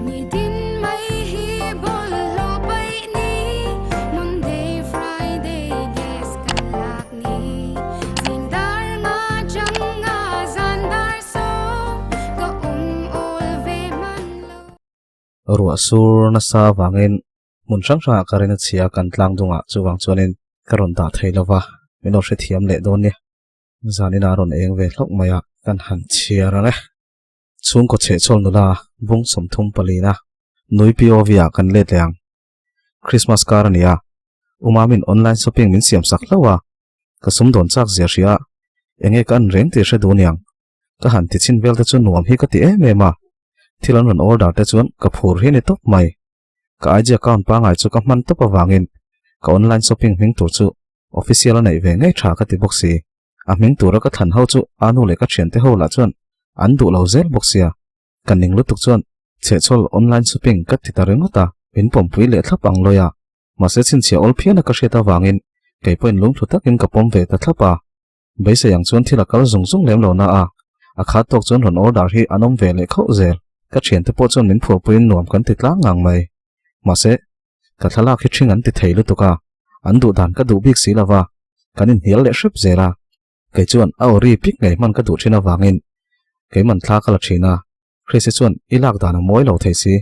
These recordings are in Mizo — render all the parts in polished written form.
Nitin mai hi bawlhhlawh paih ni, Monday, Friday gas kan lak ni. Zing dar nga chang nga zan dar sawm, ka awm awl ve hman lo. Ruah sur nasa avangin hmun hrang hrangah ka rin a chhia kan tlang dungah chuvang chuanin ka rawn dah thei lova, min lo hrethiam leh dawn nia. Zanin a rawn eng ve hlauh mai a, kan han chhiar ang e. Chhungkaw chhehchhawl nula bung 34 na nui POV ah kan let leh ang. Christmas kar a ni a, U Mamin online shopping min siam sak hlauh a, ka sum dawn chak zia hria a, enge ka en reng tih hre duh niang. Ka han ti chhin vel te chu nuam hi ka ti em em a, thil an rawn order te chuan ka phur hi a ni tawp mai. Ka IG account pangai chu ka hman tawp avangin ka online shopping hming tur chu official a neih ve ngei tha ka ti bawk si. A hming tura ka thlan ho chu a nu leh ka thiante ho lah chuan an duh lo zel bawk sia. Ka ning lutuk chuan chhehchhawl online shopping ka ti ta ringawt a, min pawmpui leh thlap ang lawi a. Mahse chhinchhiah awl phian a ka hriat avangin kei pawhin lungthlu takin ka pawm ve ta thlap a. Beisei ang chuan thil a kal zung zung lem lo na a, a khat tawk chuan rawn order hi an awm ve leh khauh zel. Ka thiante pawh chuan min phuahpuiin nuam kan ti tlang ngang mai. Mahse, ka thlalak hi ṭhing an ti thei lutuk a, an duh dan ka duh bik si lo va, kan inhnial leh hrep zel a. Kei chuan a aw ri pik ngei hman ka duh ṭhin avangin keiman thla ka la ṭhin a, Chrissy chuan i lak dan a mawi lo thei si,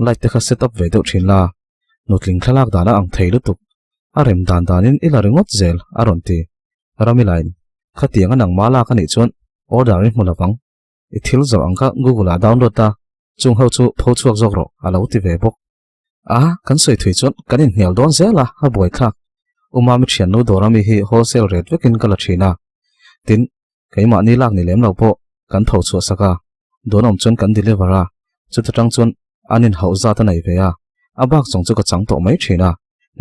light te kha set up ve deuh ṭhin la, nutling thlalak dan a ang thei lutuk, a rem dan danin i la ringawt zel a rawn ti. Ramilain, Khatiang a nangmah lak a nih chuan order i hmu lovang. I thil zawrh ang kha Google ah download a, chung ho chu tho chhuak zawk rawh a lo ti ve bawk. A, kan sawi thui chuan kan inhnial dawn zel a, a buaithlak. U Mami thiannu dawr ami hi wholesale rate vekin ka la thin a. Tin, keimahni lak ni lem lo pawh kan tho chhuah sak a, dawn awm chuan kan deliver a, chuta tang chuan an inhauh zat a nei ve a, a bak zawng chu ka chang tawh mai thin a,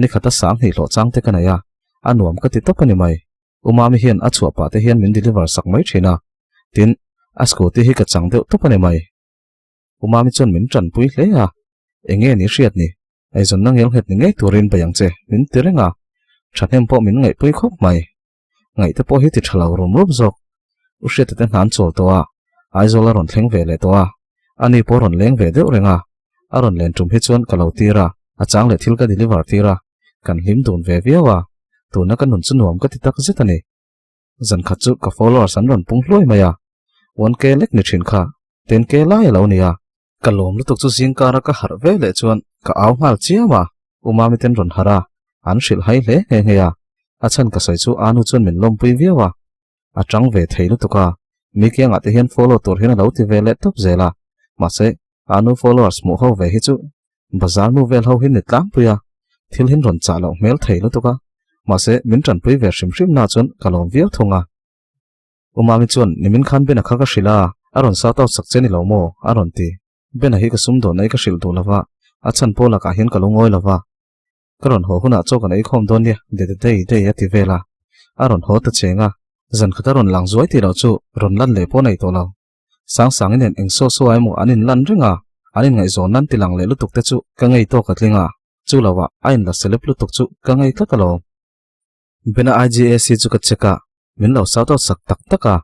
nikhata sang hnih hlawh chang te ka nei a, a nuam ka ti tawp a ni mai. U Mami hian a chhuah pah te hian min deliver sak mai thin a, tin, a scooty hi ka chang deuh tawp a ni mai. U Mami chuan min tanpui hle a, Enge ni hriat ni, eizawnna ngelnghet ni ngei turin bei ang che, min ti reng a, thahnem pawh min ngaihpui khawp mai. Ngaihte pawh hi ti tha lo rum rum zawk. U Hriata te hna an chawl tawh a, Aizawl a rawn thleng ve leh tawh a, ani pawh a rawn leng ve deuh reng a, a rawn len tum hi chuan ka lo tir a, a chang leh thil ka deliver tir a, kan hlim dun ve viau a, tuna ka nun chu nuam ka ti tak zet a ni. Zan khat chu ka followers an rawn pung hluai mai a, 1K lek ni thin kha 10K lai a lo ni a, ka lawm lutuk chu zing kara ka harh ve leh chuan ka au nghal chiam a, U Mami ten rawn harh a, an hrilh hai hle nghe nghe a, a chhan ka sawi chu Anu chuan min lawmpui viau a, a tang ve thei lutuk a, mi kiangah te hian follow tur hian a lo ti ve leh tawp zel a, mahse Anu followers hmuh ho ve hi chu bazar nu vel ho hi ni tlangpui a, thil hin rawn chah loh hmel thei lutuk a, mahse min tanpui ve hrim hrim na chuan ka lawm viau thung a. U Mami chuan nimin khan Bena kha ka hrilh a, a rawn shout out sak che ni lo maw? a rawn ti. Bena hi ka sum dawn ai ka hrilh duh lova, a chhan pawh lakah hian ka lungawi lova. Ka rawn haw hunah chaw kan ei khawm dawn nia, de de dei dei a ti vel a. A rawn haw ta cheng a, zan khat a rawn lang zuai tih loh chu rawn lan leh pawh a nei tawh lo. Sangsangi nen eng saw saw emaw an inlan reng a, an inngaihzawn nan tilang leh lutuk te chu ka ngei tawk a tling a, chu lovah a inla celeb lutuk chu ka ngei tlat alawm. Bena IGAC chu ka check a, min lo shout out sak tak tak a,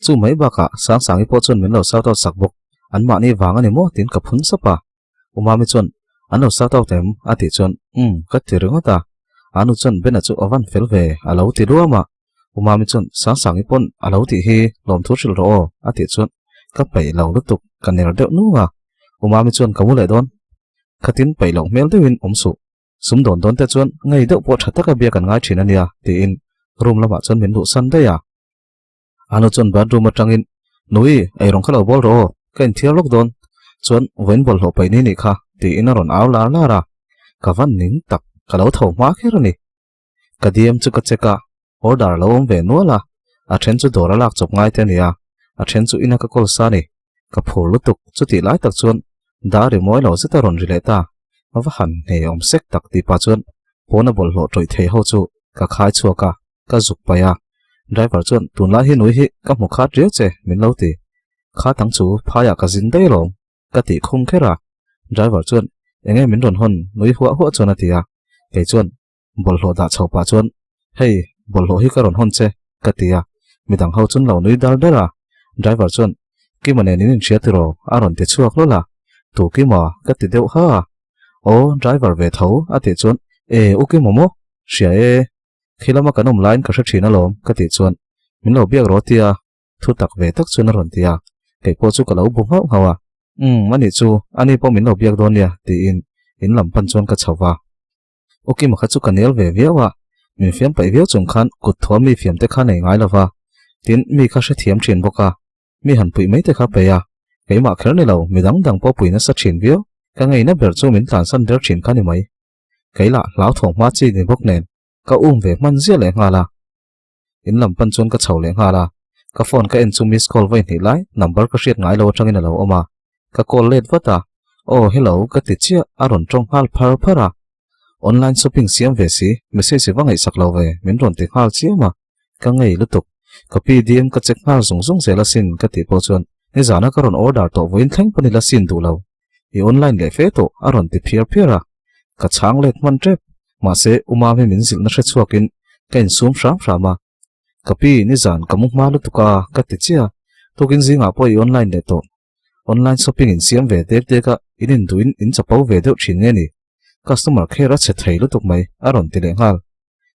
chu mai bakah Sangsangi pawh chuan min lo shout out sak bawk, anmahni vang a ni maw tiin ka phun sap a. U Mami chuan an lo shout out em? a tih chuan umm ka ti ringawt a, Anu chuan Bena chu a van fel ve a lo ti luam a, U Mami chuan Sangsangi pawn a lo tih hi lawmthu hrilh rawh aw a tih chuan ka peih lo lutuk ka ner deuh nung a, U Mami chuan ka mu leh dawn khatin peih loh hmel deuhin awm suh sum dawn dawn te chuan ngei deuh pawh tha taka biak an ngai thin a nia tiin room lamah chuan min luhsan daih a. Anu chuan bathroom atangin, Nui, eirawng kha lo bawl rawh aw, ka inthiar lawk dawn. Chuan vawiin bawlhhlawh paih ni nih kha, tiin a rawn au lar lar a. Ka van ning tak, ka lo tho hma kher a ni. Ka DM chu ka check a, order a lo awm ve nual a, a then chu dawr a lak chawp ngai te a ni a, a then chu ina ka call sa a ni. Ka phur lutuk, chutih lai tak chuan dar ri mawi lo zet a rawn ri leh ta. Va han hne awm sek tak tih pah chuan pawna bawlhhlawh tawih thei ho chu ka khai chhuak a. Ka zuk paih a, driver chuan tunlai hi nui hi ka hmu khat riau che min lo ti. Kha tang chu phaiah ka zin daih alawm ka tih khum kher a, driver chuan enge min rawn hawn nui huah huah chuan a ti a, kei chuan bawlhhlawh dah chho pah chuan hei bawlhhlawh hi ka rawn hawn che ka ti a, midang ho chun lo nui dar dar a, driver chuan Kima nen in inhria tiraw a rawn ti chhuak hlawl a. Tu Kima? ka ti deuh ha a. Aw, driver ve tho, a tih chuan, E, U Kima maw? Hria e. Khi lama kan awm laiin ka hre thin alawm, ka tih chuan, Min lo biak rawh tia, thu tak ve tak chuan a rawn ti a. Kei pawh chu ka lo bu nghauh nghauh a. Umm, anih chu, ani pawh min lo biak dawn nia, tiin in lam pan chuan ka chho va. U Kima kha chu ka nel ve viau a, min fiam paih viau chung khan kut thuam mi fiam te kha nei ngai lo va, tin mi kha hrethiam thin bawk a, mi han puih mai te kha peih a, keimah kher ni lo mi dang dang pawh pui nasa thin viau, ka ngeina ber chu min tlansan der thin kha ni mai. Kei lah hlauthawng hma chi ni bawk nen ka um ve hman ziah leh nghal a. In lam pan chuan ka chho leh nghal a, ka phone ka en chu miss call vawi hnih lai number ka hriat ngai lo atangin a lo awm a, ka call let vat a, aw hello ka ti chiah a rawn tawng nghal phar phar a, online shopping siam ve si message va ngaihsak lo ve min rawn ti nghal chiam a, ka ngei lutuk, ka PDM ka check nghal zung zung zel asin ka tih pawh chuan nizana ka rawn order tawh vawiin thleng pawn i la sin duh lo. I online leh fe tawh a rawn ti phiar phiar a, ka chhang let hman tep, mahse U Mami min zilhna hre chhuakin ka insum hram hram a. Ka pi, nizan ka mu hma lutuk a, ka ti chiah a, tukin zingah pawh i online leh tawh. Online shopping in siam ve dek dek a, in induhin in chapo ve deuh thin nge ni? Customer care a chhe thei lutuk mai, a rawn ti leh nghal.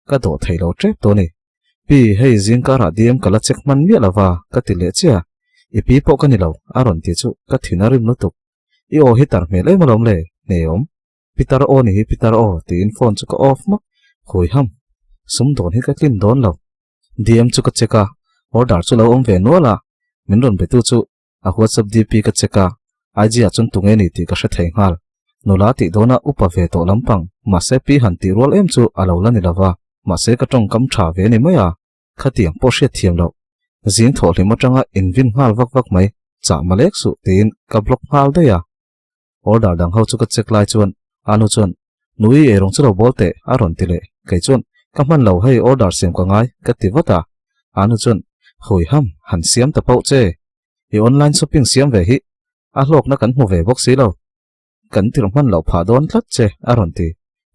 Ka dawh thei lo tep tawh a ni. Pi, hei zingkarah DM ka la check hman miah lo va, ka ti leh chiah a. I pi pawh ka ni lo, a rawn ti chu ka thin a rim lutuk. I aw hi tar hmel em alawm le, hneawm. Pitar aw ni hi pitar aw, tiin phone chu ka off hmak. Khawi ham, sum dawn hi ka tlin dawn lo. DM chu ka check a, order chu lo awm ve nual a, min rawn betu chu A WhatsApp DP ka check a, IG ah chuan tunge ni tih ka hre thei nghal. Nula tih dawnah upa ve tawh lampang, mahse pi han tih rual em chu a lo la ni lova, mahse ka tawngkam tha ve ni mai a, khatiang pawh hriat thiam loh. Zing thawhhlim atanga invin nghal vak vak mai, chah malek suh tiin ka block nghal daih a. Order dang ho chu ka check lai chuan Anu chuan, Nui eirawng chu lo bawl teh a rawn ti leh. Kei chuan, Ka hman lo hei order siam ka ngai ka ti vat a. Anu chuan, Hui ham, han siam ta pauh che. I online shopping siam ve hi a hlawkna kan hmu ve bawk si lo. Kan tirh hman loh phah dawn tlat che a rawn ti.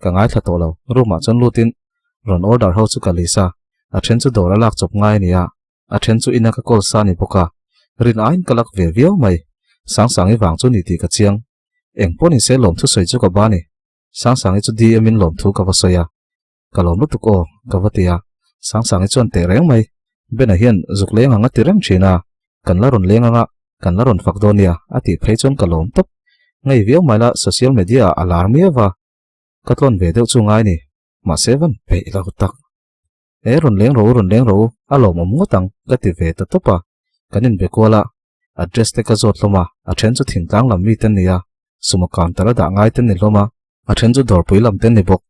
Ka ngaithla tawh lo. Room ah chuan lutin rawn order ho chu ka list a, a then chu dawr a lak chawp ngai a nia. A then chu ina ka call sa ni bawk a, rin aiin ka lak ve viau mai. Sangsangi vang chu ni tih ka chiang. Eng pawh ni se lawmthu sawi chu ka ba ni. Sangsangi chu DM in lawmthu ka va sawi a. Ka lawm lutuk aw, ka va ti a. Sangsangi chuan teh reng mai. Bena hian zuk leng ang a ti reng thin a, kan la rawn leng anga kan la rawn fak dawn nia a tih phei chuan ka lawm tawp. Ngei viau mai la social media ah a lar miau va. Ka tlawn ve deuh chu ngai ni. Mahse van peih lo tak. He rawn leng ro rawn leng ro a lawmawm ngawt ang ka ti ve ta tawp a, kan inbe kual a, address te ka zawt hlawm a, a then chu thingtlang lam mi te an ni a, sumo counter a dah ngai te an ni hlawm a, a then chu dawrpui lam te an ni bawk,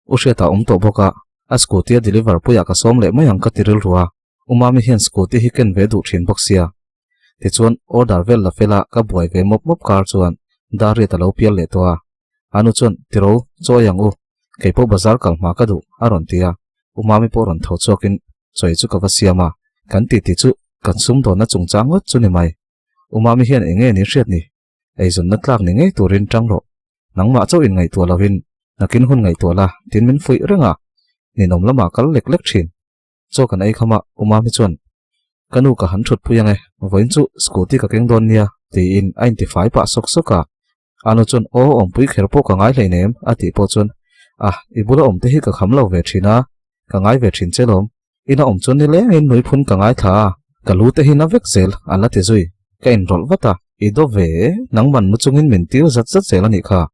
U Hriata a awm tawh bawk a, a scooty a deliver puiah ka sawm leh mai ang ka ti rilru a, U Mami hian scooty hi ken ve duh thin bawk sia. Tichuan order vel la fela ka buai ve mawp mawp kar chuan Dariat a lo pial leh tawh a, Anu chuan tiro chawi ang u, kei pawh bazar kal hma ka duh a rawn ti a, U Mami pawh rawn tho chhuakin chawi chu ka va siam a, kan titi chu kan sumdawnna chungchang ngawt chu ni mai. U Mami hian eng nge ni hriat ni? Eizawnna tlak ni ngei turin tang rawh, nangmah chauh in ngaihtuah lovin nakin hun ngaihtuah la tin min fuih reng a, ninawm lamah kal lek lek thin. Chaw kan ei kham a, U Mami chuan, Ka nu ka han thut pui ang e, vawiin chu scooty ka keng dawn nia, tiin a intifai pah sawk sawk a. Anu chuan, Aw, awmpui kher pawh ka ngai hleinem, a tih pawh chuan, Ah, i bula awm te hi ka kham lo ve thin a, ka ngai ve thin che lawm. Ina awm chuan nilengin nuiphun ka ngaithla a, ka lu te hi na vek zel, a la ti zui. Ka inrawlh vat a, I daw ve e, nangman mu chungin min tir zat zat zel a nih kha.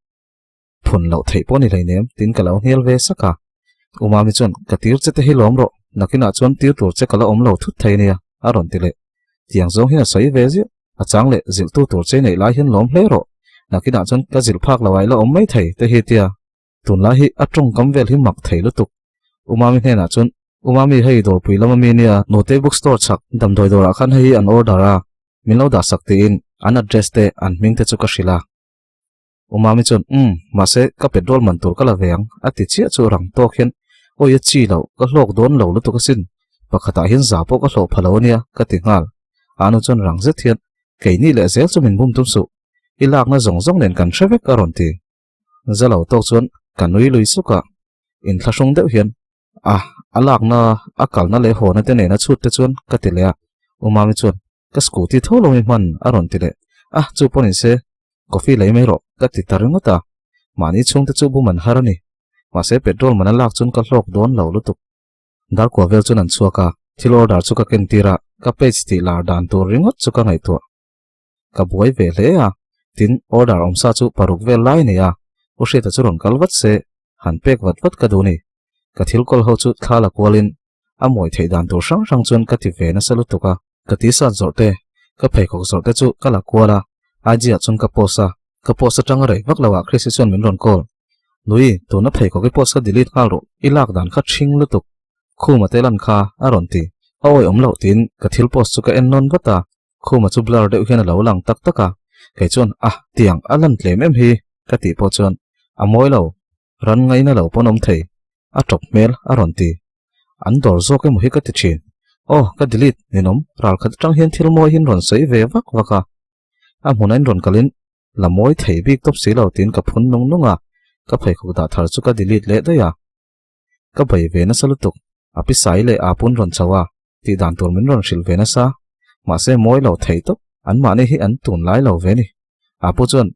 Phun loh theih pawh ni hleinem, tin ka lo hnial ve sak a. U Mami chuan, Ka tir che te hi lawm rawh, nakinah chuan tir tur che ka la awm lo thut thei ania, a rawn ti leh. Tiang zawng hian a sawi ve ziah, a chang leh zilhtu tur che neih lai hian lawm hle rawh, nakinah chuan ka zilh phak lo ah i la awm mai thei te hi tia. Tunlai hi a tawngkam vel hi mak thei lutuk. U Mami hnenah chuan, U Mami hei dawrpui lama mi nia, Nute bookstore chhak damdawi dawrah khan hei hi an order a, min lo dah sak tiin an address te an hming te chu ka hrilh a. U Mami chuan, Umm, mahse ka petrol man tur ka la ve ang, a ti chiah chu rang tawk hian, Awi a chi loh, ka hlawk dawn lo lutuk asin, pakhatah hian za pawh ka hlawh pha lo ania, ka ti nghal. Anu chuan rang zet hian, Keini leh zel chu min bum tum suh, i lakna zawng zawng nen kan hre vek a rawn ti. Za lo tawk chuan ka nui lui suk a, inthlahrung deuh hian, A, a lakna, a kalna leh hawna te nena chhut te chuan ka ti leh a. U Mami chuan, Ka scooty tho lo mi hman a rawn ti leh. A, chu pawh ni se. Coffee lei mai rawh ka ti ta ringawt a, mahni chhungte chu bum an har a ni. Mahse petrol man a lak chuan ka hlawk dawn lo lutuk. Darkua vel chuan an chhuak a, thil order chu ka ken tir a, ka page tih lar dan tur ringawt chu ka ngaihtuah. Ka buai ve hle a, tin order awmsa chu paruk vel lai a nei a, U Hriata chu rawn kal vat se, han pek vat vat ka duh ni. Ka thil kawl ho chu thla la kualin a mawi theih dan tur hrang hrang chuan ka ti ve nasa lutuk a. Ka t-shirt zawrh te, ka pheikhawk zawrh te chu ka la kual a, IG ah chuan ka post a, ka post atang a rei vak lo ah Chrissy chuan min rawn call. Nui, tuna pheikhawk i post kha delete nghal rawh, i lak dan kha ṭhing lutuk. Khuma te lan kha a rawn ti. A awi awm loh tiin ka thil post chu ka en nawn vat a, Khuma chu blur deuh hian a lo lang tak tak a, kei chuan ah tiang a lan tlem em hi ka tih pawh chuan a mawi lo, ran ngaina lo pawn awm thei, a tawp hmel a rawn ti. An dawr zawk emaw hi ka ti thin. Aw, ka delete ninawm, ral khat atang hian thil mawi hian rawn sawi ve vak vak a. A hmunah in rawn kalin la mawi thei bik tawp si lo tiin ka phun nung nung a, ka pheikhawk dah thar chu ka delete leh daih a. Ka bei ve nasa lutuk, a pi sai leh aa pun rawn chho a, tih dan tur min rawn hrilh ve nasa. Mahse mawi lo thei tawp, anmahni hi an tunlai lo ve ni. Aa pu chuan,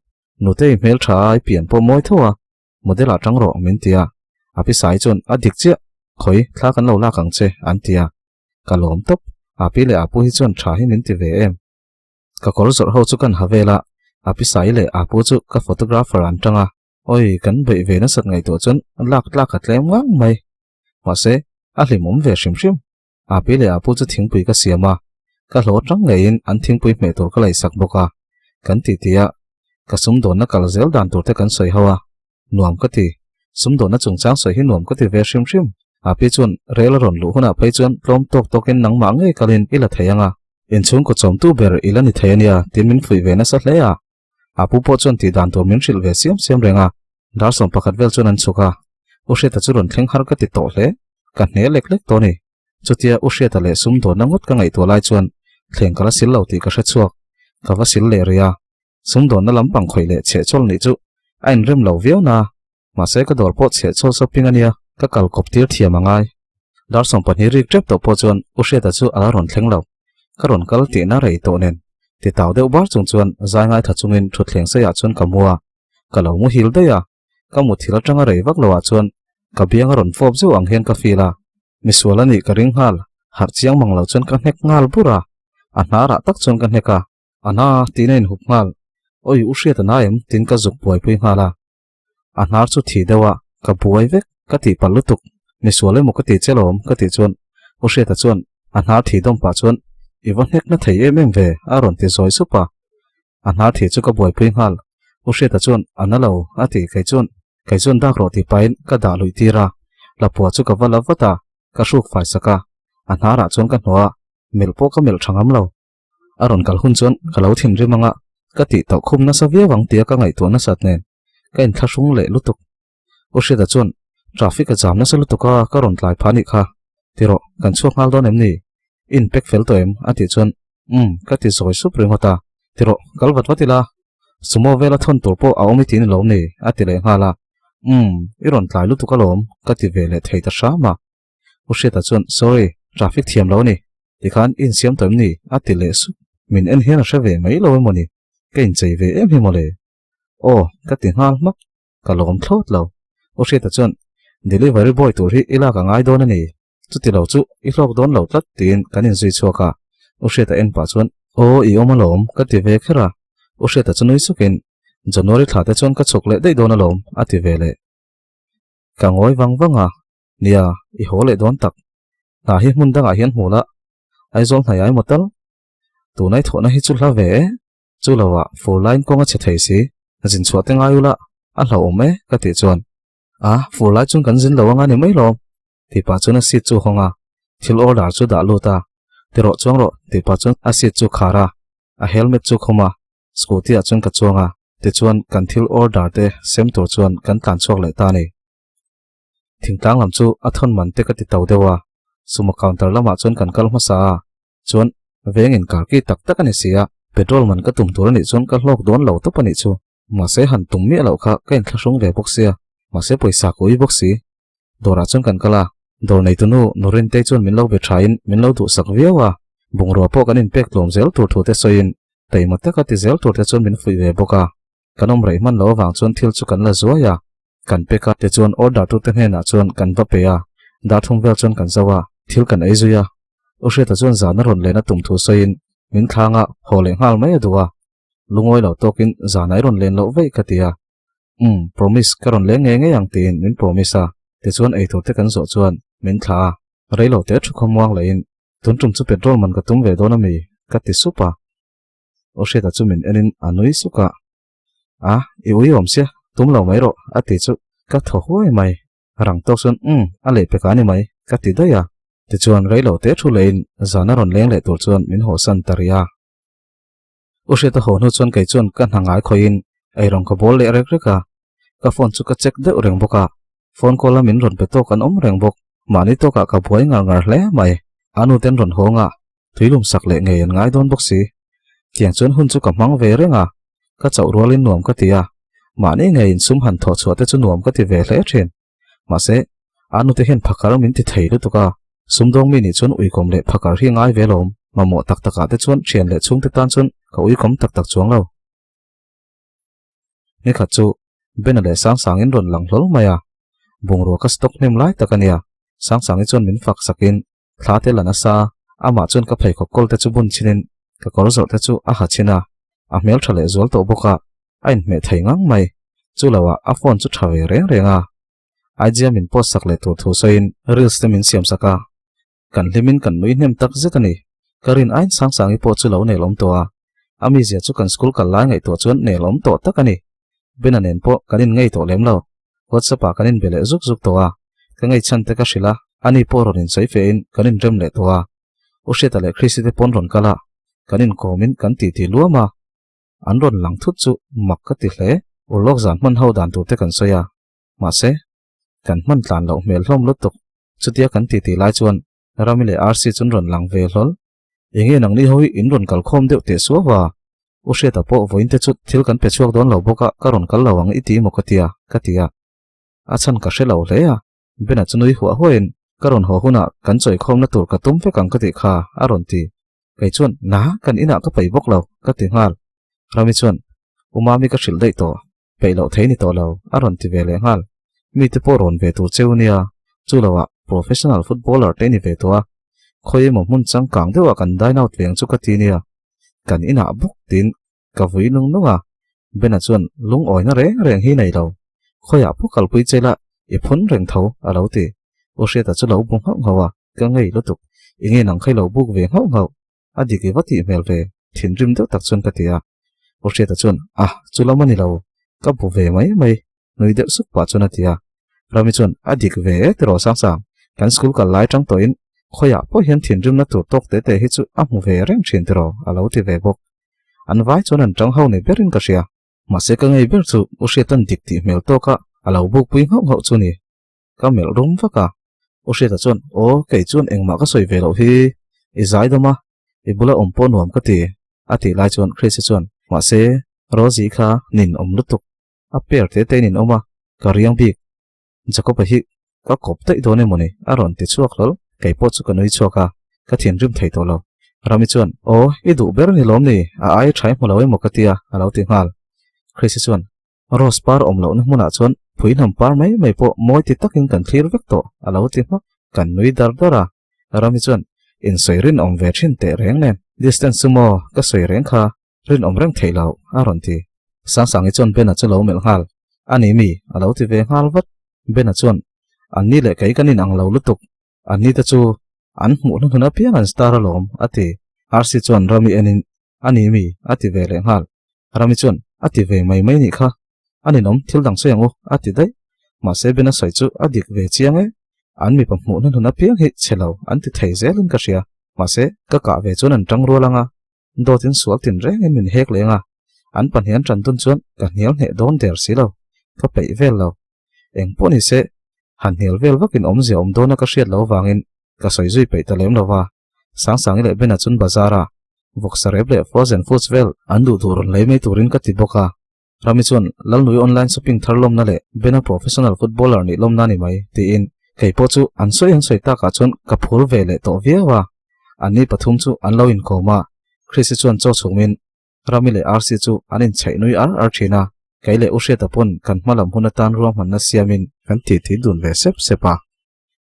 Nutei hmeltha ai pian pawh mawi tho a, Model ah tang rawh min ti a, a pi sai chuan a dik chiah, khawi thla kan lo lak ang che an ti a, ka lawm tawp, a pi leh a pu hi chuan tha hi min ti ve em. Ka kawr zawrh ho chu kan ha vel a, a pi sai leh a pu chu ka photographer an tang a, awi kan beih ve nasat ngaihtuah chuan lak tlak a tlem ngang mai, mahse a hlimawm ve hrim hrim, a pi leh a pu chu thingpui ka siam a, ka hlawh tang ngeiin an thingpui hmeh tur ka laihsak bawk a, kan ti ti a, ka sumdawnna kal zel dan tur te kan sawi ho a, nuam ka ti, sumdawnna chungchang sawi hi nuam ka ti ve hrim hrim, a pi chuan rel a rawn luh hunah phei chuan tlawm tawk tawkin nangmah ngei kalin i la thei ang a, inchhungkaw chawmtu ber i la ni thei a nia tiin min fuih ve nasa hle a. A pu pawh chuan tih dan tur min hrilh ve siam siam reng a, dar sawm pakhat vel chuan an chhuk a, U Hriata chu rawn thleng har ka ti tawh hle, ka hne lek lek tawh a ni. Chutia U Hriata leh sumdawnna ngawt ka ngaihtuah lai chuan thleng ka la sil lo tih ka hre chhuak, ka va sil leh rih a, sumdawnna lampang khawih leh chhehchawl nih chu a inrem lo viau na, Mahse ka dawr pawh chheh chhawl shopping a nia, ka kal kawp tir thiam a ngai. Dar 20 rik tep tawh pawh chuan U Hriata chu a la rawn thleng lo. Ka rawn kal tihna rei tawh nen, ti tau deuh bar chung chuan zai ngaithla chungin thutthleng seiah chuan ka mu a. Ka lo muhil daih a, ka muthil atanga rei vak loah chuan ka biang a rawn fawp zeuh ang hian ka feel a. Misual a nih ka ring nghal, harh chiang mang lo chuan ka hnek nghal bur a, a hnarah tak chuan ka hnek a. A na tiin a inhup nghal, Awi U Hriata na em? tiin ka zuk buaipui nghal a. A hnar chu thi deuh a, ka buai vek, ka tih palh lutuk, misual emaw ka tih che lawm ka tih chuan U Hriata chuan a hnar thi dawm pah chuan i va hnek na thei em em ve a rawn ti zawi sup a. A hnar thi chu ka buaipui nghal, U Hriata chuan a na lo a ti kei chuan kei chuan dak rawh tih pahin ka dah luih tir a, lapua chu ka va la vat a, ka hruk fai sak a, a hnarah chuan ka hnawh a, melh pawh ka melh tha ngam lo. A rawn kal hun chuan ka lo thinrim anga ka tih tauh khum nasa viau ang tia ka ngaihtuah nasat nen ka inthlahrung leh lutuk. U Hriata chuan traffic a jam nasa lutuk a ka rawn tlai phah anih kha, ti rawh kan chhuak nghal dawn em ni? I inpack fel tawh em? a tih chuan umm ka ti zawi sup ringawt a, ti rawh kal vat vat ila, sumo vela thawn tur pawh a awm i ti ni lo ni? a ti leh nghal a, umm i rawn tlai lutuk alawm ka ti ve leh thei ta hram a. U Hriata chuan, Sorry, traffic thiam lo a ni. Tikhan i insiam tawh em ni? a ti leh sup. Min en hian a hre ve mai lo emaw ni? Ka inchei ve em hi mawle. Aw, ka ti nghal hmak. Ka lawm thlawt lo. U Hriata chuan, Delivery boy tur hi i lak a ngai dawn a ni. Chuti lo chu i hlawk dawn lo tlat tiin kan inzui chhuak a. U Hriata en pah chuan, Aw, i awm alawm, ka ti ve kher a. U Hriata chu nui sukin, January thla te chuan ka chhuk leh daih dawn alawm, a ti ve leh. Ka ngawi vang vang a. Nia, i haw leh dawn tak. Hna hi hmun dangah hian hmu la, Aizawl hnai ai maw tal? Tunai thawhna hi chu hla ve e, chu loah fur laiin kawng a chhe thei si, zin chhuah te ngai ula, a hlauhawm e ka tih chuan, A, fur lai chuan kan zin lo anga ni mai lawm, tih pah chuan a seat chu hawng a, thil order chu dah lut a, ti rawh chuang rawh tih pah chuan a seat chu khar a, a helmet chu khum a, scooty ah chuan ka chuang a, tichuan kan thil order te sem tur chuan kan tlan chhuak leh ta a ni. Thingtlang lam chu a thawn man te ka ti to deuh a, sumo counter lamah chuan kan kal hmasa a, chuan veng inkar ki tak tak a ni si a, petrol man ka tum tur a nih chuan ka hlawk dawn lo tawp a nih chu, mahse han tum miah loh kha ka inthlahrung ve bawk sia, mahse pawisa ka ui bawk si. Dawrah chuan kan kal a, dawr neitunu Nurintei chuan min lo be thain min lo duhsak viau a, bungrua pawh kan inpek tlawm zel tur thu te sawiin taima taka ti zel tur te chuan min fuih ve bawk a. Kan awm rei hman lo avang chuan thil chu kan la zuai a, kan pack a, tichuan order tute hnenah chuan kan va pe a, darthum vel chuan kan zo a, thil kan ei zui a. U Hriata chuan zan a rawn len a tum thu sawiin min thlang a, haw leh nghal mai a duh a. Lungawi lo tawkin zan a i rawn len loh veih ka ti a. Umm, promise ka rawn leng ngei ngei ang tiin min promise a, tichuan eitur te kan zawh chuan min thlah a, rei lo te thu khawmuang lehin tun tum chu petrol man ka tum ve dawn ami? ka ti sup a. U Hriata chu min enin a nui suk a, A, i ui awm sia, tum lo mai rawh a ti chu ka thaw huai mai. Rang tawk chuan umm, a leh pek a ni mai ka ti daih a. Tichuan rei lo te thu lehin zan a rawn leng leh tur chuan min hawhsan ta rih a. U Hriata haw hnu chuan kei chuan ka hna ngai khawihin eirawng ka bawl leh rek rek a, ka phone chu ka check deuh reng bawk a, phone call a min rawn pe tawk an awm reng bawk, mahni tawkah ka buai ngar ngar hle mai, a nu ten rawn hawng a, tuilum sak leh ngei an ngai dawn bawk si. Tiang chuan hun chu ka hmang ve reng a, ka chauh rualin nuam ka ti a, mahni ngeiin sum han thawh chhuah te chu nuam ka ti ve hle thin. Mahse, a nute hian phakar min ti thei lutuk a, sumdawng mi nih chuan uikawm leh phakar hi ngai ve lawm, mamawh tak takah te chuan thian leh chhungte tan chuan ka uikawm tak tak chuang lo. Nikhat chu Bena leh Sangsangin rawn lang hlawl mai a, bungrua ka stock hnem lai tak a nia, Sangsangi chuan min fak sakin thla te la nasa a, amah chuan ka pheikhawk kawl te chu bun chinin ka kawr zawrh te chu a ha chhin a, a hmel tha leh zual tawh bawk a, a inhmeh thei ngang mai. Chu loah a phone chu tha ve reng reng a, IG a min post sak leh tur thu sawiin reels te min siam sak a, kan hlimin kan nui hnem tak zet a ni. Ka rin ain Sangsangi pawh chu lo nelawm tawh a, a mizia chu kan school kal lai ngaihtuah chuan nelawm tawh tak a ni. Bena nen pawh kan inngei tawh lem lo, WhatsApp ah kan inbe leh zuk zuk tawh a, ka ngeichhan te ka hrilh a, ani pawh rawn insawi fe in kan inrem leh tawh a. U Hriata leh Christy te pawn rawn kal a, kan inkawm in kan titi luam a, an rawn lang thut chu mak ka ti hle. Urlawk zan hman ho dan tur te kan sawi a, mahse, kan hman tlan loh hmel hlawm lutuk. Chutia kan titi lai chuan Rami leh RC chu an rawn lang ve hlawl. Enge nangni ho hi in rawn kal khawm deuh teh suau a? U Hriata pawh vawiin te chu thil kan pe chhuak dawn lo bawk a, ka rawn kal lo ang i ti maw ka tia, ka ti a. A chhan ka hre lo hle a. Bena chu nui huah huahin, Ka rawn haw hunah kan chawikhawmna tur ka tum vek ang ka tih kha, a rawn ti. Kei chuan, Na, kan inah ka peih bawk lo, ka ti nghal. Rami chuan, U Mami ka hrilh daih tawh, peih loh thei ni tawh lo, a rawn ti ve leh nghal. Mite pawh rawn ve tur cheu nia, chu loah professional footballer te ni ve tawh a, khawi emaw hmun changkang deuhah kan dine out ve ang chu ka ti nia, kan inah bawk tiin ka vui nung nung a, Bena chuan lungawina reng reng hi nei lo, khawiah pawh kalpui che la i phun reng tho a lo ti. U Hriata chu lo bu nghauh nghauh a, ka ngei lutuk, i nge nang kha i lo buk ve nghauh nghauh, a dik i va tih hmel ve, thinrim deuh tak chuan ka ti a. U Hriata chuan, A, chu lam a ni lo, ka bu ve mai mai, nui deuh sup pah chuan a ti a. Rami chuan, A dik ve e tiraw Sangsang, kan school kal lai tang tawhin khawiah pawh hian thinrimna tur tawk te te hi chu a hmu ve reng thin tiraw a lo ti ve bawk. An vai chuan an tang ho ni berin ka hria. Mahse ka ngei ber chu U Hriata'n dik tih hmel tawka a lo bukpui nghauh nghauh chu ni. Ka melh rum vak a. U Hriata chuan, Aw, kei chuan engmah ka sawi ve loh hi. I zai dawm a, i bula awm pawh nuam ka ti, a tih lai chuan Chrisy chuan, Mahse, Rosie kha nin awm lutuk. A pair te te in awm a, ka riang bik. Jacob-a hi ka kawp daih dawn emaw ni? A rawn ti chhuak hlawl. Kei pawh chu ka nui chhuak a, ka thinrim thei tawh lo. Rami chuan, Aw, i duh ber ni lawm ni? A ai tha i hmu lo emaw ka ti a, a lo ti nghal. Chrissy chuan, Rose par awm lohna hmunah chuan phui hnam par mai mai pawh mawi ti takin kan thlir vek tawh, a lo ti hmak. Kan nui dar dar a. Rami chuan, Insawi rinawm ve thin teh reng nen. Distance chu maw ka sawi reng kha, Rinawm reng theih loh, a rawn ti. Sangsangi chuan Bena chu lo melh nghal. A ni mi, a lo ti ve nghal vat. Bena chuan, An ni leh kei kan inang lo lutuk. An ni te chu an hmuh hnuhnun apiang an star alawm, a ti. Rc chuan Rami enin, A ni mi, a ti ve leh nghal. Rami chuan, A ti ve mai mai nih kha. A ninawm, thil dang sawi ang u, a ti daih. Mahse Bena sawi chu a dik ve chiang e. An mipa hmuh hnuhnun apiang hi chhe lo an ti thei zelin ka hria. Mahse ka kah ve chuan an tang rual ang a. Dawtin sual tin rengin min hek leng a, an pahnih an tan dun chuan ka hnial hneh dawn der si lo, ka peih vel lo. Eng pawh ni se, han hnial vel vakin awmzia awm dawna ka hriat lo avangin ka sawi zui peih ta lem lo va. Sangsangi leh Bena chun bazara vawksa rep leh frozen foods vel an duh duh rawn lei mai turin ka ti bawk a. Rami chuan Lalnui online shopping thar lawmna leh Bena professional footballer nih lawmna ni mai, tiin kei pawh chu an sawi an sawi takah chuan ka phur ve leh tawh viau a. Anni pathum chu an lo inkawm a, Chrissy chuan chaw chhumin Rami leh Rc chu an inchhaih nui ar ar thin a. Kei leh U Hriata pawn kan hma lam hun atan ruahmanna siamin kan titi dun ve sep sep a.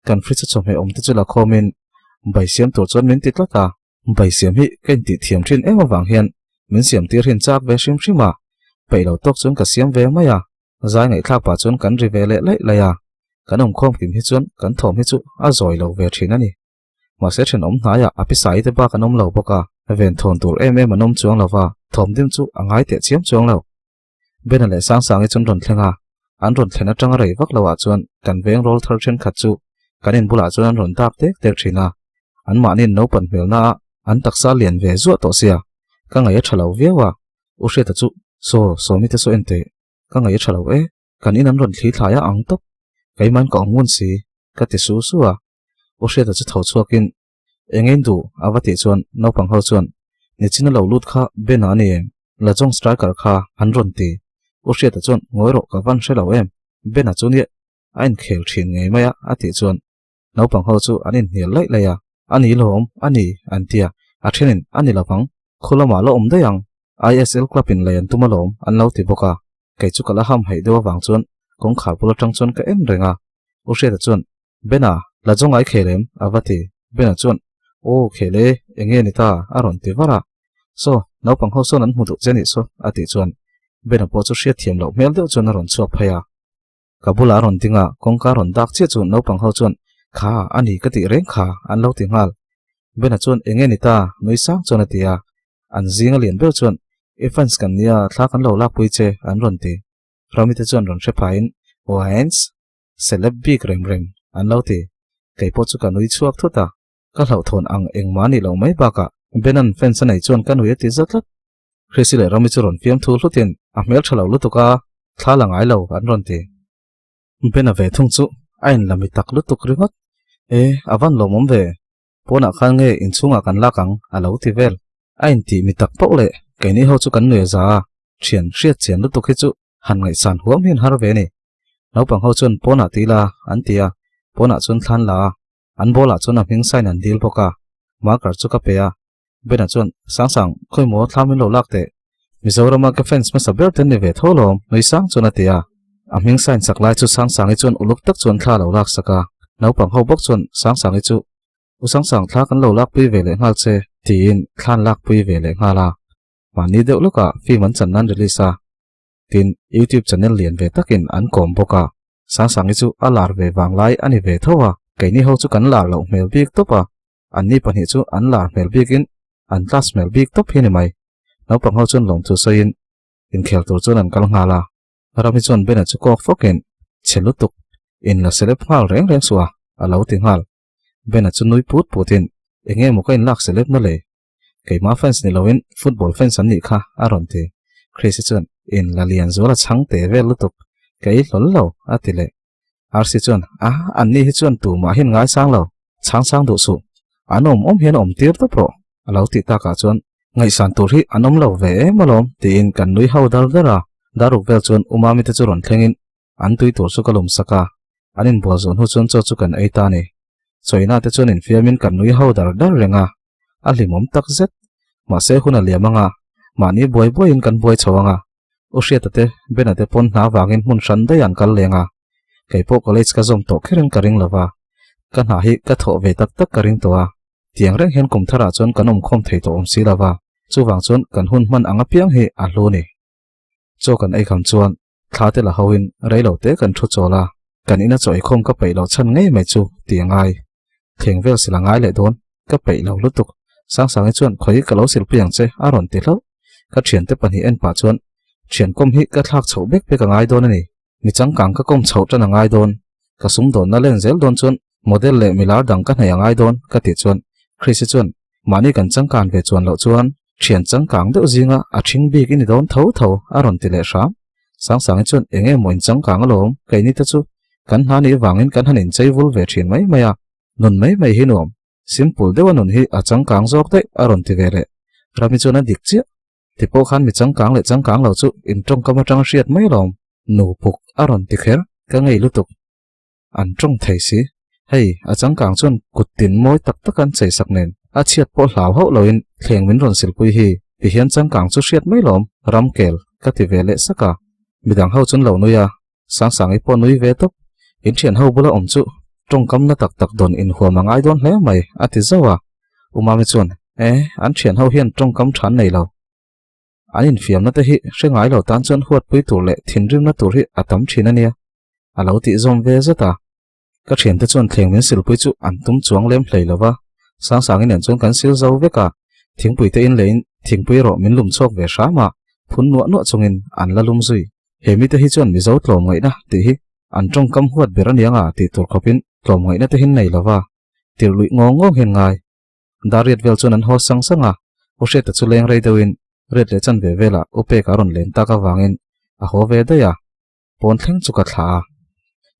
Kan fridge a chawhmeh awm te chu la khawmin bai siam tur chuan min ti tlat a. Bai siam hi ka intih thiam thin em avang hian min siam tir hin chak ve hrim hrim a, peih lo tawk chuan ka siam ve mai a. Zai ngaihthlak pah chuan kan ri ve leh laih laih a, kan awmkhawm kim hi chuan kan thawm hi chu a zawi lo ve thin a ni. Mahse thenawm hnaiah a pisai te bak an awm lo bawk a, ven thawn tur em em an awm chuang lo va, thawm dim chu a ngai teh chiam chuang lo. Bena leh Sangsangi chu an rawn thleng a, an rawn thlen atanga rei vak loah chuan kan veng rawl thar thenkhat chu kan in bulah chuan an rawn dak tek tek thin a, anmahniin naupan hmelna a an taksa lian ve zuah tawh sia, ka ngaih a tha lo viau a, U Hriata chu saw Sawmi te saw en teh, ka ngaih a tha lo e, kan in an rawn thli thlai a ang tawp, keimahin ka awm ngun si, ka ti su su a. U Hriata chu tho chhuakin, Eng in duh? a va tih chuan naupang ho chuan, Nichina lo lut kha Ben-a a ni em? Lajong striker kha an rawn ti. U Hriata chuan, Ngawi rawh ka van hre lo em? Ben-a chu nia a inkhel thin ngei mai a a tih chuan naupang ho chu an inhnial laih laih a, A ni lawm, a ni, an ti a, a thenin, A ni lovang, khu lamah la awm daih ang, ISL club in lei an tum alawm, an lo ti bawk a. Kei chu ka la ham haih deuh avang chuan kawngkhar bul atang chuan ka en reng a. U Hriata chuan, Bena, la zawng ai khel em? a va ti. Bena chuan, Aw, khel e, eng nge ni ta? a rawn ti var a. Saw, naupang ho sawn an hmu duh che nih saw, a tih chuan Bena pawh chu hriatthiam loh hmel deuh chuan a rawn chhuak phei a. Ka bulah a rawn ding a, kawngka rawn dak chiah chu naupang ho chuan, Kha, a ni ka tih reng kha, an lo ti nghal. Bena chuan, Eng nge ni ta? nui sang chuan a ti a. An zinga lian ber chuan, I fans kan nia, thla kan lo lakpui che, an rawn ti. Ramite chuan rawn hre phaiin, Wans? Celeb bik reng reng, an lo ti. Kei pawh chu ka nui chhuak thut a, ka hlauhthawn ang engmah nih loh mai bakah Benan fans a nei chuan ka nui a ti za tlat. Chrissy leh Rami chu rawn fiamthu hlutin a hmel tha lo lutuk a, thla la ngai lo an rawn ti. Bena ve thung chu a inla mi tak lutuk ringawt. E, a van lawmawm ve. Pawnah khan nge inchhungah kan lak ang a lo ti vel. A intih mi tak pauh leh keini ho chu kan nui a za a, thian hriat chian lutuk hi chu han ngaihsan huam hian har ve ni. Naupang ho chuan pawnah ti la an ti a, pawnah chuan thlan la a, an ball ah chuan a hming sign an dil bawk a, marker chu ka pe a, Bena chuan Sangsang khawimaw thla min lo lak teh, Mizorama ka fans hmasa ber te ni ve tho lawm nui sang chuan a ti a, a hming sign sak lai chu Sangsangi chuan uluk tak chuan thla lo lak sak a, naupang ho bawk chuan Sangsangi chu U Sangsang thla kan lo lakpui ve leh nghal che tiin thla an lakpui ve leh nghal a, mahni deuh lawkah film an chan nan release a. Tin, YouTube channel lian ve takin an kawm bawk a, Sangsangi chu a lar ve vang lai a ni ve tho a, keini ho chu kan lar loh hmel bik tawp a, anni pahnih chu an lar hmel bikin an class hmel bik tawp hi a ni mai. Naupang ho chuan lawmthu sawiin inkhel tur chuan an kal nghal a, Rami chuan Bena chu kawk fawkin, Chhe lutuk, in la celeb nghal reng reng suh a, a lo ti nghal. Bena chu nui put putin, Enge maw ka inlak celeb na le? Keimah fans ni loin football fans an nih kha a rawn ti. Chris-i chuan, In la lian zual a chhang teh vel lutuk, ka ei hlawl lo, a ti leh. Rc chuan, A, an ni hi chuan tumah hian ngaisang lo, chhang chhang duh suh. An awm awm hian awm tir tawp rawh, a lo tih takah chuan, Ngaihsan tur hi an awm lo ve em alawm, tiin kan nui ho dar dar a. Daruk vel chuan U Mami te chu rawn thlengin An tui tur chu ka lum sak a, an inbual zawh hnu chuan chaw chu kan ei ta a ni. Chawina te chuan infiamin kan nui ho dar dar reng a, a hlimawm tak zet. Mahse hun a liam ang a, mahni buai buaiin kan buai chho ang a. U Hriata te, Bena te pawn hna vangin hmun hran daih an kal leng a. Kei pawh college ka zawm tawh kherin ka ring lo va, ka hna hi ka thawh ve tak tak ka ring tawh a. Tiang reng hian kum tharah chuan kan awmkhawm thei tawh awm si lo va, chuvang chuan kan hun hman ang apiang hi a hlu ni. Chaw kan ei kham chuan Thla te la hoin rei lo te kan thu chawl a, kan ina chaw eikhawm ka peih loh chhan ngei mai chu ti a ngai. Thleng vel sil a ngai leh dawn, ka peih lo lutuk. Sangsangi chuan khawi ka lo silpui ang che a rawn ti hlauh. Ka thiante pahnih en pah chuan thian kawm hi ka thlak chhoh bek bek a ngai dawn a ni. Mi changkang ka kawm chhoh tan a ngai dawn. Ka sumdawnna len zel dawn chuan model leh milar dang ka hnaih a ngai dawn ka tih chuan Chrissy chuan mahni kan changkan ve chuan loh chuan Thian changkang deuh zinga a thing bik i ni dawn tho tho a rawn ti leh hram. Sangsangi chuan eng emaw in changkang alawm, keini te chu kan hna nih vangin kan han inchei vul ve thin mai mai a, nun mai mai hi nuam, simple deuha nun hi a changkang zawk daih a rawn ti ve leh. Rami chuan a dik chiah. Ti pawh khan mi changkang leh changkang lo chu in tawngkam atanga hriat mai alawm, nu puk a rawn ti kher, ka ngei lutuk. An tawng thei si. Hei, a changkang chuan kut tin mawi tak tak an chei sak nen, a chhiat pawh hlau hauh loin thleng min rawn silpui hi, tihian changkang chu hriat mai lawm, ram kel, ka ti ve leh sak a. Midang ho chuan lo nui a, Sangsangi pawh nui ve tawp. In thian ho bula awm chu tawngkam na tak tak dawn inhuam a ngai dawn hle mai, a ti zauh a. Umami chuan, E, an thian ho hian tawngkam tha an nei lo. An infiamna te hi hre ngai lo tan chuan huatpui tur leh thinrimna tur hi a tam thin a nia, a lo tih zawm ve zet a. Ka thiante chuan thleng min silpui chu an tum chuang lem hlei lo va, Sangsangi nen chuan kan sil zo vek a, thingpui te in leiin thingpui erawh min lum chhuak ve hram a, phun nuah nuah chungin an la lum zui. He mite hi chuan Mizo tlawmngaihna tih hi an tawngkam huat ber aniang a tih tur khawpin tlawmngaihna te hin nei lo va, tirh luih ngawng ngawng hian ngai. Dar riat vel chuan an haw sang sang a, U Hriata chu leng rei deuhin riat leh chan ve velah U Peka a rawn len tak avangin a haw ve daih a. Pawn thleng chu ka thlah a.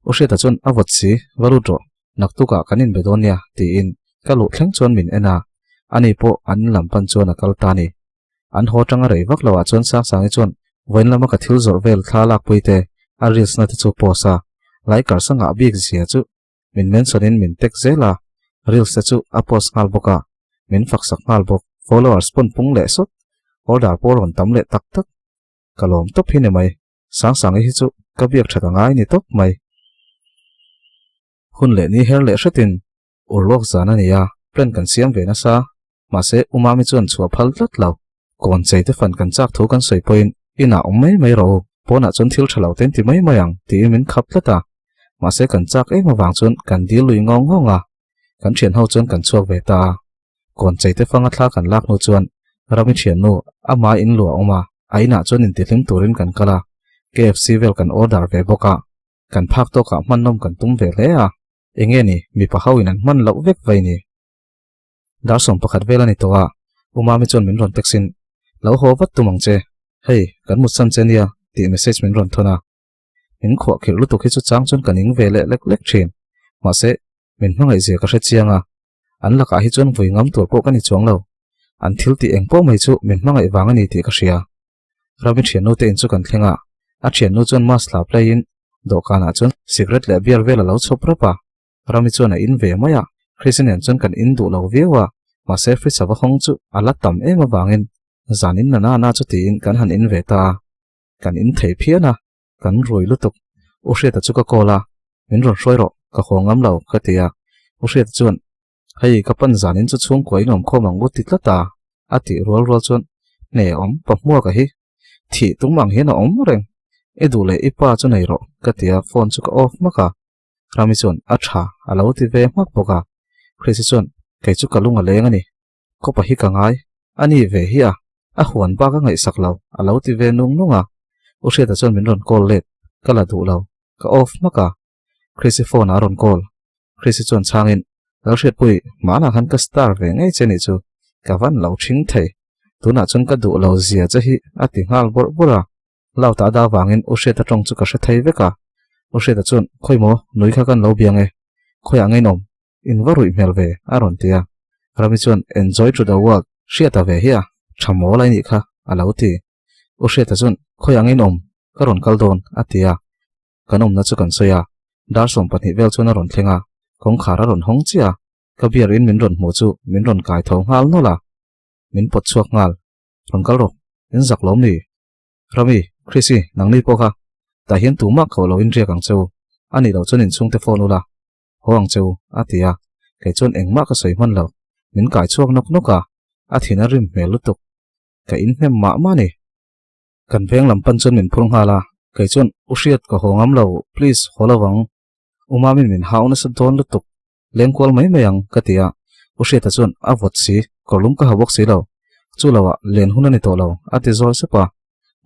U Hriata chuan a vawt si, va lut rawh, naktukah kan inbe dawn nia, tiin ka luh thleng chuan min en a, ani pawh an in lam pan chuan a kal ta a ni. An haw tanga rei vak loah chuan Sangsangi chuan vawiin lama ka thil zawrh vel thla lakpui te, a reels na te chu post a, laikar sangah bik zia chu min mention in min tag zel a, reels te chu a post nghal bawk a, min fak sak nghal bawk, followers pawn pung leh sawt, order pawh rawn tam leh tak tak, ka lawm tawp hi ni mai. Sangsangi hi chu ka biak that a ngai ni tawp mai. Hun leh ni her leh hretin urlawk zan a ni a, plan kan siam ve nasa. Mahse, U Mami chuan chhuah phal tlat lo. Kawn chei te fan kan chak thu kan sawi pawhin inah awm mai mai rawh u, pawnah chuan thil tha lo te an ti mai mai ang tiin min khap tlat a. Mahse, kan chak em avang chuan kan dil lui ngawng ngawng a. Kan thian ho chuan kan chhuak ve ta a. Kawn chei te fanga thla kan lak hnu chuan Rami thiannu ama in luah a awm a, a inah chuan intihlim turin kan kal a, KFC vel kan order ve bawk a, kan phak tawkah hmanawm kan tum ve hle a, enge ni mipa ho in an hman loh vek vai ni. Dar 11 vel a ni tawh a, U Mami chuan min rawn text in, Lo haw vat tum ang che, hei kan mutsan che nia tih message min rawn thawn a. Min khuah khirh lutuk hi chu chang chuan ka ning ve leh lek lek thin. Mahse, min hmangaih zia ka hre chiang a. An lakah hi chuan vui ngam tur pawh ka ni chuang lo. An thil tih eng pawh mai chu min hmangaih vang a ni tih ka hria. Rami thiannu te in chu kan thleng a, a thiannu chuan mask hla play in dawhkanah chuan cigarette leh beer vel a lo chhawp rap a. Rami chuan a in ve mai a, Chrissy nen chuan kan in duh lo viau a, mahse fridge a va hawng chu a la tam em avangin zan in na na na chu tiin kan han in ve ta a. Kan in thei phian a, kan rui lutuk. U Hriata chu ka call a, min rawn hruai rawh, ka haw ngam lo, ka ti a. U Hriata chuan, Hei, ka pan zanin chu chhungkua in awm khawm ang u ti tlat a, a tih rual rual chuan, Hne awm, pa hmuaka hi thih tum ang hian a awm reng, i duh leh i pa chu nei rawh, ka ti a, phone chu ka off hmak a. Rami chuan, A tha, a lo ti ve hmak bawk a. Chrissy chuan, Kei chu ka lung a leng a ni, Kawpa hi ka ngai, a ni ve hi a, a huan bak a ngaihsak lo, a lo ti ve nung nung a. U Hriata chuan min rawn call let, ka la duh lo, ka off hmak a. Chrissy phone ah a rawn call, Chrissy chuan chhangin, Lalhriatpui, hmanah khan ka star ve ngei che nih chu, ka van lo ṭhing thei, tunah chuan ka duh lo zia che hi a ti nghal bawrh bawrh a. Lauta a dah vangin U Hriata ṭawng chu ka hre thei vek a. U Hriata chuan, Khawi maw, nui kha kan lo biang e, khawiah ngei nawm? In va ruih hmel ve, a rawn ti a. Rami chuan, Enjoy to the world, Hriata ve hi a, tha mawl a nih kha, a lo ti. U Hriata chuan, Khawiah ngei nawm? Ka rawn kal dawn, a ti a. Kan awmna chu kan sawi a. Dar 12 vel chuan a rawn thleng a, kawngkhar a rawn hawng chiah a. Ka beer in min rawn hmuh chu min rawn kai tho nghal nawlh a. Min pawt chhuak nghal. Rawn kal rawh, in zak lawm ni? Rami, Chrissy, nangni pawh kha tah hian tumah koh lo in riak ang che u, a nih loh chuan inchhungte phone ula, haw ang che u, a ti a, kei chuan engmah ka sawi hman lo, min kai chhuak nawk nawk a, a thin a rim hmel lutuk, ka inhnem mah mah a ni. Kan veng lam pan chuan min phur nghal a, kei chuan U Hriat ka haw ngam lo, please haw lo ang, U Mamin min hau nasa dawn lutuk, Leng kual mai mai ang, ka ti a. U Hriata chuan, A vawt si, kawrlum ka ha bawk si lo. Chu loah, len hun a ni tawh lo, a ti zawi sep a.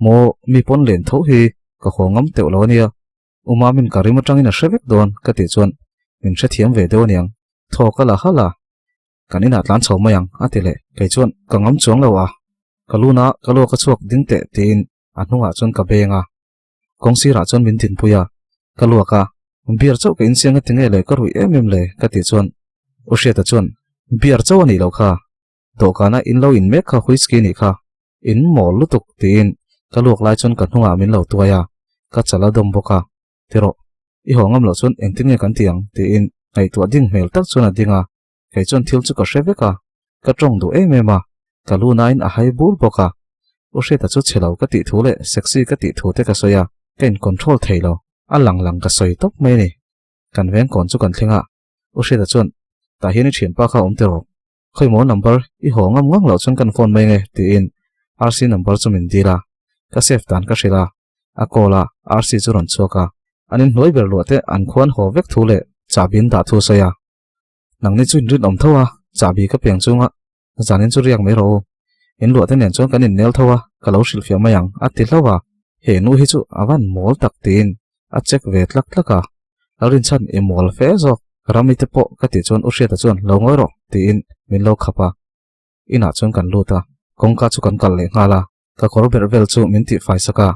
Maw, mi pawn len tho hi ka haw ngam teuh lo a nia. U Mamin ka rim atangin a hre vek dawn, ka tih chuan, Min hrethiam ve deuh aniang, thaw ka la halh a. Kan inah tlan chho mai ang, a ti leh. Kei chuan, Ka ngam chuang lo a, ka luna ka luak a chhuak ding teh, tiin a hnungah chuan ka beng a. Kawng sirah chuan min dinpui a, ka luak a, Beer chauh ka insiang a ti nge le ka ruih em em le ka tih chuan U Hriata chuan Beer chauh a nih loh kha, dawhkana in lo in mek kha whisky nih kha, in mawl lutuk tiin ka luak lai chuan ka hnungah min lo tuai a, ka chal a dawm bawk a, Tirawh, i haw ngam loh chuan engtin nge kan ti ang tiin ngaihtuah ding hmel tak chuan a ding a, kei chuan thil chu ka hre vek a, ka tawng duh em em a, ka lu nain a hai bur bawk a. U Hriata chu chhe lo ka tih thu leh sexy ka tih thu te ka sawi a, Ka in control thei lo, a lang lang ka sawi tawp mai a ni. Kan veng kawn chu kan thleng a, U Hriata chuan, Tah hian i thianpa kha awm teh rawh. Khawimaw number i haw ngam ngang loh chuan kan phone mai nge tiin RC number chu min dil a, ka save dan ka hrilh a, a call a, RC chu rawn chhuak a, an inhnuai ber luah te an khuan haw vek thu leh chahbi an dah thu a sawi a. Nangni chu inrinawm tho a, chahbi ka piang chunga zanin chu riak mai rawh u. In luah te nen chuan kan innel tho a, ka lo hrilhfiah mai ang a ti hlauh a, he nu hi chu a van mawl tak tiin a check ve tlak tlak a, Lalrinchhan i mawl fe zawk, Rami te pawh ka tih chuan U Hriata chuan lo ngawi rawh tiin min lo khap a, inah chuan kan lut a, kawngka chu kan kal leh nghal a, ka kawr berh vel chu min tihfai sak a,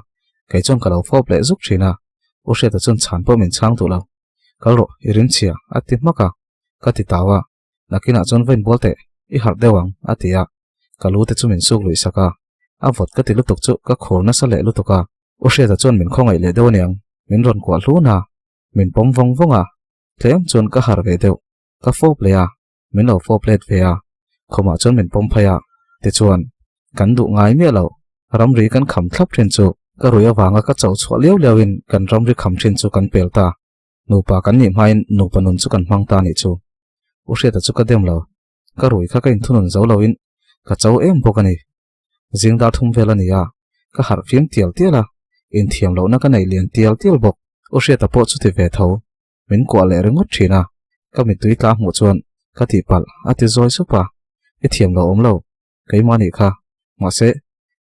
kei chuan ka lo fawp leh zuk thin a, U Hriata chuan chhan pawh min chhang duh lo, Kal rawh i rimchhia a ti hmak a, ka ti tau a, Nakinah chuan va inbual teh, i harh deuh ang, a ti a. Ka lu te chu min suk luih sak a. A vawt ka ti lutuk chu ka khur nasa leh lutuk a. U Hriata chuan min khawngaih leh deuh aniang, min rawn kuah hlun a. Min pawm vawng vawng a. Tlem chuan ka harh ve deuh. Ka fawp leh a, min lo fawp let ve a. Khumah chuan min pawm phei a. Tichuan, kan duh ngai miah loh. Ramri kan kham thlap thin chu ka rui avanga ka chauh chhuah liau liauin kan ramri kham thin chu kan pel ta. Nupa kan nih hmain nupa nun chu kan hmang ta nih chu. U Hriata chu ka dem lo. Ka rui kha ka inthunun zo loin ka cho em bawk a ni. Zing dar thum vel a ni a, ka harh fim tial tial a, inthiam lohna ka nei lian tial tial bawk. U Hriata pawh chu ti ve tho. Min kuah leh ringawt thin a, ka mittui tla hmuh chuan ka tihpalh a ti zawi sup a, i thiam lo awm lo. Keimah nih kha, mahse,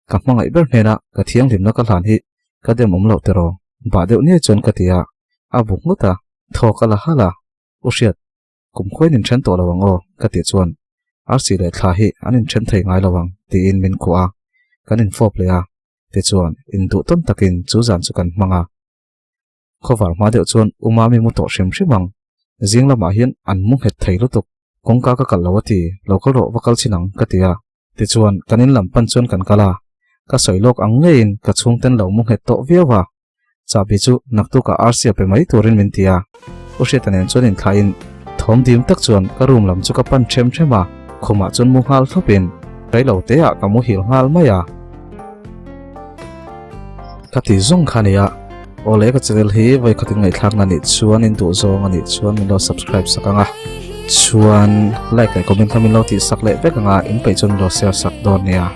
ka hmangaih ber hnena ka thianghlimna ka hlan hi ka dem awm loh tiraw? Bah deuh nia chuan ka ti a, a bu nghut a, thawk a la halh a, U Hriat, kum khuain inthen tawh lo ang aw, ka tih chuan arsi leh thla hi an inthen thei ngai lo ang tiin min kuah a, kan infawp leh a, tichuan induh tawn takin chu zan chu kan hmang a. Khawvar hma deuh chuan U Mami mu tawh hrim hrim ang. Zing lamah hian an mu nghet thei lutuk. Kawngka ka kalh lo a ti, lo kal rawh va kal chhin ang ka ti a. Tichuan kan in lam pan chuan kan kal a, ka sawi lawk ang ngeiin ka chhungten lo mu nghet tawh viau a. Chahbi chu naktukah arsi a pe mai turin min ti a. U Hriata nen chuan inthlahin thawm dim tak chuan ka room lam chu ka pan ṭhem ṭhem a, khumah chuan mu nghal thlawpin reilo teah ka muhil nghal mai a. Ka ti zawng kha nia. Awle ka channel hi vawi khatin ngaihthlakna nih chuan in duh zawng a nih chuan min lo subscribe sak ang a. Chuan like leh comment kha min lo tih sak leh vek ang a, in peih chuan min lo share sak dawn nia.